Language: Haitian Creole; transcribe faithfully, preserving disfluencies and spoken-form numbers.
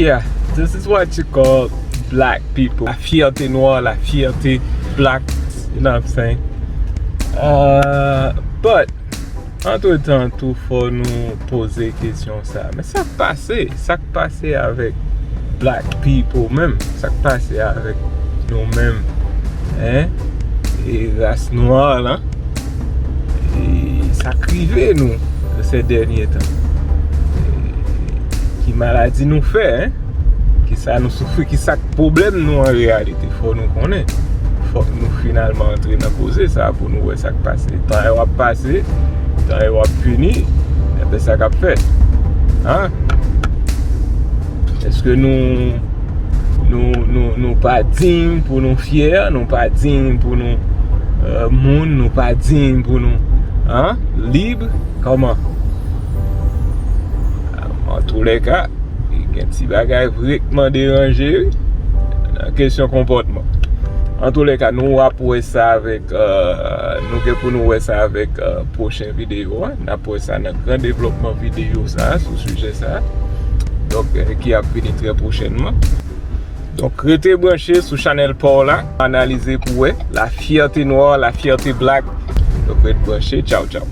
Yeah, this is what you call black people. La fierté noire, la fierté black, you know what I'm saying? Uh, but, antretan tou, fò nou poze kesyon sa. Men sa k pase, sa k pase avèk black people menm? Sa k pase avèk nou menm? Hein? E ras nwa lan? E sa k rive nou se dènye tan? E ki maladi nou fè, hein? Ki sa nou soufri? Ki sa k pwoblèm nou an reyalite? Fò nou konnen. Fòk nou finalman antre nan koze sa pou nou wè sa k pase. Tan yo ap pase, tan yo ap fini, enben sa k ap fèt. Hein? Èske nou, nou, nou, nou pa diy pou nou fyè, nou pa diy pou nou, euh, moun, nou pa diy pou nou, hein, lib? Kòman? Antoulèka, gen ti bagay vrèman deranje, wi, nan kesyon konpòtman. Antoulèka, nou ap wè sa avèk, euh, nou gen pou nou wè sa avèk, euh, pwochen videyo a. N ap wè sa nan gran devlòpman videyo sa a, sou sijè sa a. Donk, euh, ki ap vini trè pwochènman. Donk, rete branche sou chanèl pa w la, analize pou wè, la fierté noire, la fierté black. Donk, rete branche, tchaw, tchaw.